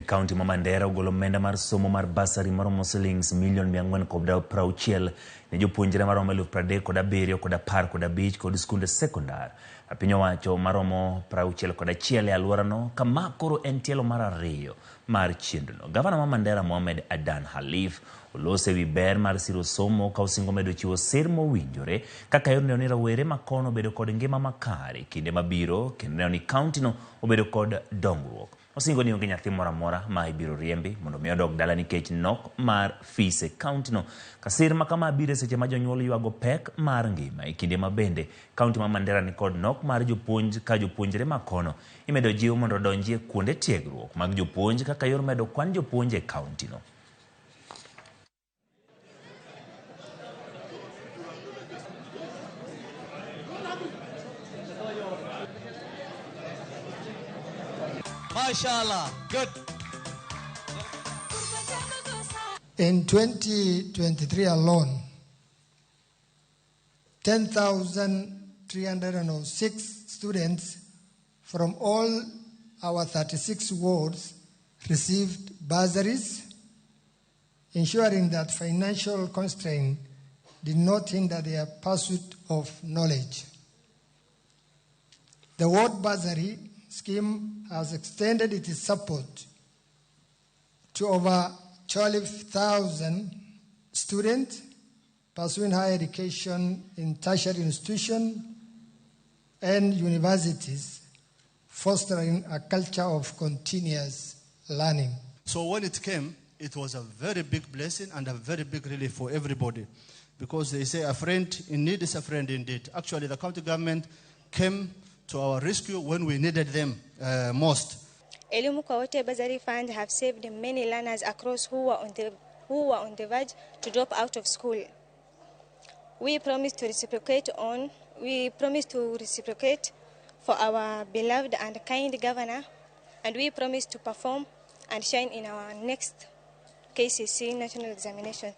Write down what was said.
Kaunti ma Mandera ogolo omenda mar somo mar bursary maromo silings milion 460 ne jopuonjre maromo 37,015 kod skunde sekondar. Piny owacho maromo 61 e alworano kama koro en tielo mar ariyo mar chenrono. Gavana ma Mandera Mohamed Adan Khalif oloso ewi ber mar siro somo ka osingo medo chiwo sir mowinjore kaka yor neno ni rawere ma kono obedo kod ngima makare kinde mabiro kendo neno ni kauntino obedo kod dongruok. Osingo ni onge nyathi moro amora ma ibiro riembi mondo mi odog dala nikech nok mar fees e kauntino. Kasir ma kama biro e seche ma jonyuol ywago pek mar ngima e kinde ma bende kaunti ma Mandera ni kod nok mar jopuonj ka jopuonjre ma kono imedo jiw mondo odonji e kuonde tiegruok mag jopuonj kaka yor medo kwan jopuonj e kauntino. MashaAllah. Good. In 2023 alone, 10,306 students from all our 36 wards received bursaries, ensuring that financial constraint did not hinder their pursuit of knowledge. The ward bursary scheme has extended its support to over 12,000 students pursuing higher education in tertiary institutions and universities, fostering a culture of continuous learning. So when it came, it was a very big blessing and a very big relief for everybody, because they say a friend in need is a friend indeed. Actually, the county government came to our rescue when we needed them most. Elimu Kwa Wote Bursary Fund have saved many learners across who were on the verge to drop out of school. We promise to reciprocate for our beloved and kind governor, and we promise to perform and shine in our next KCC national examination.